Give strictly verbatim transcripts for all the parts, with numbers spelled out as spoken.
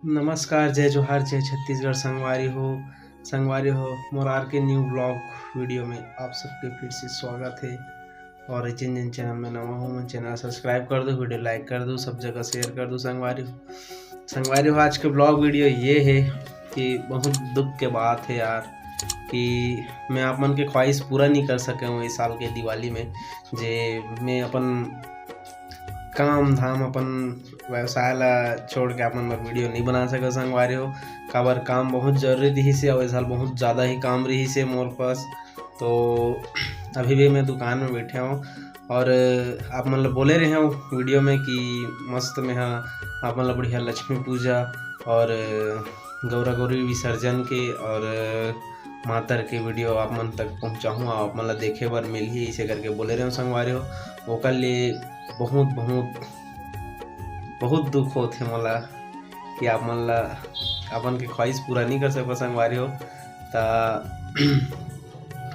नमस्कार, जय जोहार, जय छत्तीसगढ़ संगवारी हो। संगवारी हो, मोर आर के न्यू ब्लॉग वीडियो में आप सबके फिर से स्वागत है। और जिन जिन चैनल में नवा हो, मन चैनल सब्सक्राइब कर दो, वीडियो लाइक कर दो, सब जगह शेयर कर दो संगवारी हो। संगवारी हो, आज के ब्लॉग वीडियो ये है कि बहुत दुख के बात है यार, कि मैं आप मन के ख्वाहिश पूरा नहीं कर सके हूँ इस साल के दिवाली में, जे मैं अपन काम धाम, अपन व्यवसाय ला छोड़ के आप मन बर वीडियो नहीं बना सके संगवारी हो। काबर काम बहुत जरूरी रहिस हे, और इस साल बहुत ज़्यादा ही काम रहिस हे मोर पास। तो अभी भी मैं दुकान में बैठे हूँ और आप मन ला बोले रहे हूँ वीडियो में कि मस्त में हाँ, आप मन ला बढ़िया लक्ष्मी पूजा और गौरा गौरी विसर्जन के और मातर के वीडियो आप मन तक पहुँचाहूँ, आप मन ला देखे बर मिलही, इसे करके बोले रहे हूँ संगवारी हो। ओकर लिए बहुत बहुत बहुत दुख होत हे मोला कि आप मन ला अपन के ख्वाहिश पूरा नहीं कर सको संगवारी हो। त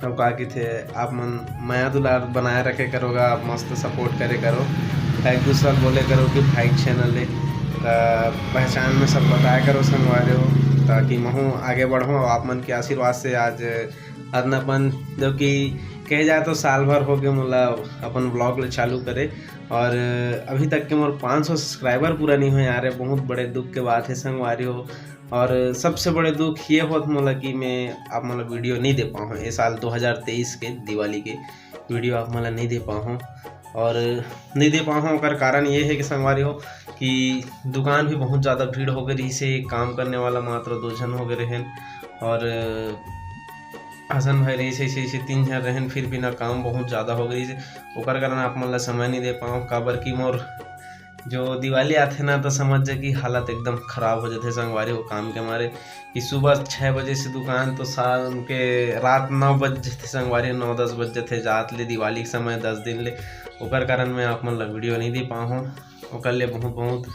अब का कहिथे, आप मन मया दुलार बनाए रखे करो गा, मस्त सपोर्ट करे करो, एक दूसरा ल बोले करो कि भाई चैनल है, त पहचान में सब बताया करो संगवारी हो, ताकि महूँ आगे बढ़ूँ। और आप मन के आशीर्वाद से आज अदनापन, जो कि कहे जाए तो साल भर हो गए मोला अपन ब्लॉग ले चालू करे, और अभी तक के मोर पाँच सौ सब्सक्राइबर पूरा नहीं हुए आ रहे। बहुत बड़े दुख के बात है संगवारी हो। और सबसे बड़े दुख ये होत मोला कि मैं आप मन ला वीडियो नहीं दे पाऊँ ये साल दो हज़ार तेईस के दिवाली के वीडियो आप मन ला नहीं दे पाऊँ। और नहीं दे पाऊँ ओकर कारण ये है कि संगवारी हो कि दुकान भी बहुत ज़्यादा भीड़ हो गई रहिस हे, काम करने वाला मात्र दो झन हो गए रहेन और हसन भाई रहिस हे, ऐसे ऐसे तीन झन रहेन, फिर भी ना काम बहुत ज़्यादा हो गई रहिस हे। ओकर कारण आप मन ला समय नहीं दे पाऊँ, काबर कि मोर जो दिवाली आथे ना, तो समझ जा कि हालत एकदम खराब हो जाथे संगवारी हो काम के मारे, कि सुबह छः बजे से दुकान तो शाम के रात नौ बज जाथे संगवारी, नौ दस बज जाथे जात ले दिवाली के समय दस दिन ले। ओकर कारण मैं आप मन ला वीडियो नहीं दे पाऊँ, ओकर ले बहुत बहुत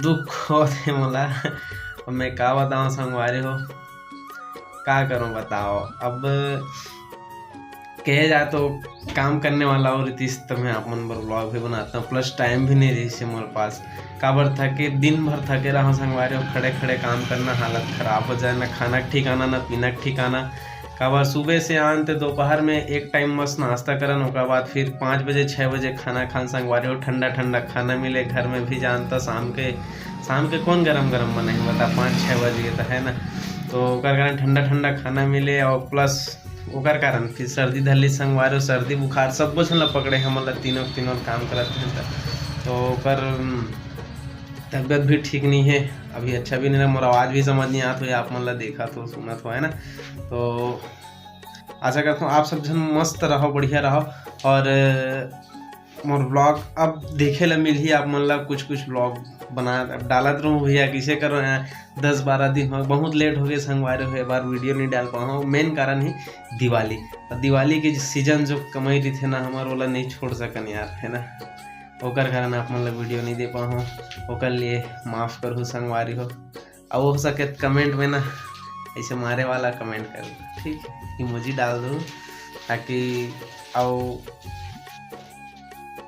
दुख होत हे मोला। अब मैं का बताऊँ संगवारी हो, का करूँ बताओ। अब कहे जाए तो काम करने वाला और रहितिस त मैं आप मन बर ब्लॉग भी बनाता हूँ, प्लस टाइम भी नहीं रहिस हे मोर पास। काबर थके, दिन भर थके रहो संगवारी हो, खड़े खड़े काम करना, हालत खराब हो जाए, ना खाना के ठिकाना, ना पीना के ठिकाना। काबर सुबह से आन ते दोपहर में एक टाइम मस्त नाश्ता करन, ओकर बाद फिर पाँच बजे छः बजे खाना खान संगवारी हो, ठंडा ठंडा खाना मिले, घर में भी जानता शाम के, शाम के कौन गरम गरम बनाही बता, पाँच छः बज गए तो है ना। तो ओकर कारण ठंडा ठंडा खाना मिले और प्लस ओकर कारण फिर सर्दी धर ली संगवारी हो, सर्दी बुखार सब झन ला पकड़े हे, हमन ला तीनों तीनों काम करत हे त। तो ओकर, उम, तबीयत भी ठीक नहीं है, अभी अच्छा भी नहीं रहा, मोर आवाज़ भी समझ नहीं आत हो, आप मन ला देखत हो, सुनत हो, है ना। तो आशा करता हूँ आप सब झन मस्त रहो, बढ़िया रहो। और मोर ब्लॉग अब देखे ला मिलही आप मन ला, कुछ कुछ ब्लॉग बना अब डालत रहूँ भैया, किसे करो यार, दस बारह दिन हो, बहुत लेट हो गए संगवारी हो, ए बार वीडियो नहीं डाल पाऊँ। मेन कारण ही दिवाली, और दिवाली के सीजन जो कमाई रहिथे ना हमार, ओला नहीं छोड़ सकन यार, है ना। ओकर कारण आप मन ला वीडियो नहीं दे पाऊँ, ओकर लिए माफ़ करहु संगवारी हो। और हो सके त कमेंट में ना ऐसे मारे वाला कमेंट कर दो, ठीक है, इमोजी डाल दो, ताकि आओ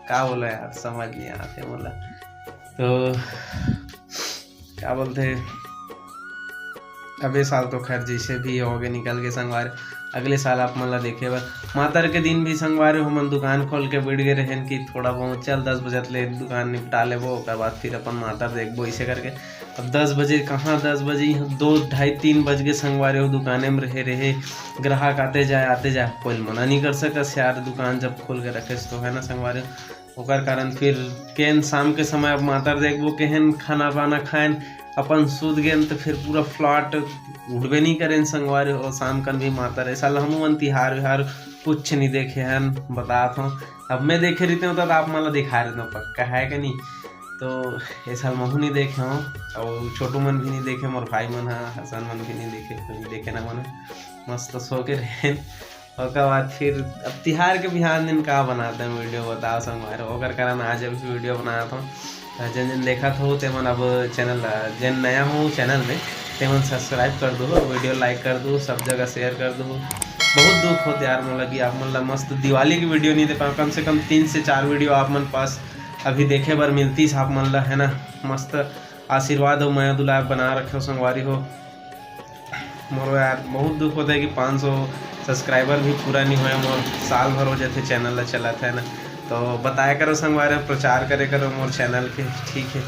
का बोला यार, समझ नहीं आते मोला। तो का बोलते, अब ये साल तो खैर जैसे भी हो गए निकल के संगवारी, अगले साल आप मन ला देखे बर मातर के दिन भी संगवारी हो, हमन दुकान खोल के बैठ गए रहेन कि थोड़ा बहुत चल दस बजे ले दुकान निपटा लेबो, ओकर बाद फिर अपन मातर देखबो, ऐसे करके अब दस बजे कहाँ, दस बजे ही दो ढाई तीन बज के संगवारी हो, दुकाने में रहे रहे, ग्राहक आते जाए आते जाए, कोई मना नहीं कर सकस यार, दुकान जब खोल के रखे तो, है ना संगवारी हो। ओकर कारण फिर केन शाम के समय अब मातर देखबो केहन खाना पाना खाएन, अपन सूत गेन तो फिर पूरा फ्लैट उठबे नहीं करेन संगवारी हो। शाम कन भी मातर, ए साल हमू मन तिहार विहार कुछ नहीं देखे हन, बतात हूँ। अब मैं देखे रहितेंव त आप मन ला दिखा रहितेंव पक्का, है कि नहीं? तो ए साल महू नहीं देखे हूँ, और छोटू मन भी नहीं देखे, मोर भाई मन हा, हसन मन भी नहीं देखे, कोई देखे ना मन हा। मस्त सो के रहेन। ओकर बाद फिर अब तिहार के बिहान दिन का बनाते हैं वीडियो, बताओ संगवारी। ओकर कारण आज अभी वीडियो बनात हूँ। त जेन जेन देखत हो तेमन अब चैनल ला, जेन नया हो चैनल में, तेमन सब्सक्राइब कर दो, वीडियो लाइक कर दो, सब जगह शेयर कर दो। बहुत दुख होत यार मोला कि आप मन ला मस्त दिवाली की वीडियो नहीं दे पाऊँ। कम से कम तीन से चार वीडियो आप मन पास अभी देखे बर मिलतीस आप मन ला, है ना। मस्त आशीर्वाद अउ मया दुलार बना रखे हो संगवारी हो। मोर यार बहुत दुख होता है कि पाँच सौ सब्सक्राइबर भी पूरा नहीं होया, मोर साल भर हो जाते चैनल ला चलत है ना। तो बताया करो संगवारी हो, प्रचार करे करो मोर चैनल के, ठीक है।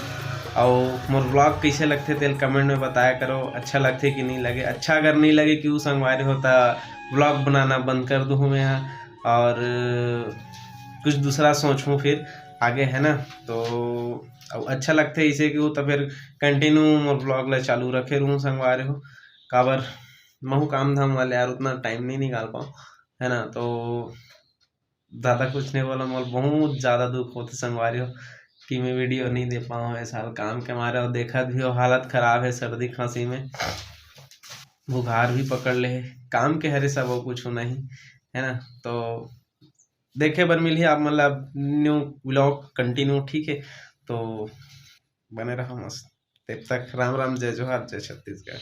अउ मोर व्लॉग कैसे लगते तेल कमेंट में बताया करो, अच्छा लगते कि नहीं लगे। अच्छा अगर नहीं लगे कि वो संगवारी हो तो व्लॉग बनाना बंद कर दूँ मैं यहाँ, और कुछ दूसरा सोचूँ फिर आगे, है ना। तो अब अच्छा लगते इसे कि वो तो फिर कंटिन्यू मोर व्लॉग ला चालू रखे रहूँ संगवारी हो। काबर महू काम धाम वाले यार उतना टाइम नहीं निकाल पाऊँ, है ना। तो ज़्यादा कुछ नहीं बोला, मोर बहुत ज़्यादा दुख होते संगवारी हो कि मैं वीडियो नहीं दे पाऊँ ए साल काम के मारे। और देखत भी हो हालत ख़राब है सर्दी खांसी में, बुखार भी पकड़ ले है, काम के हरे सब और कुछ नहीं, है ना। तो देखे बर मिलही आप मन ला न्यू व्लॉग कंटिन्यू, ठीक है। तो बने रहा मस्त, तब तक राम राम, जय जोहार, जय छत्तीसगढ़।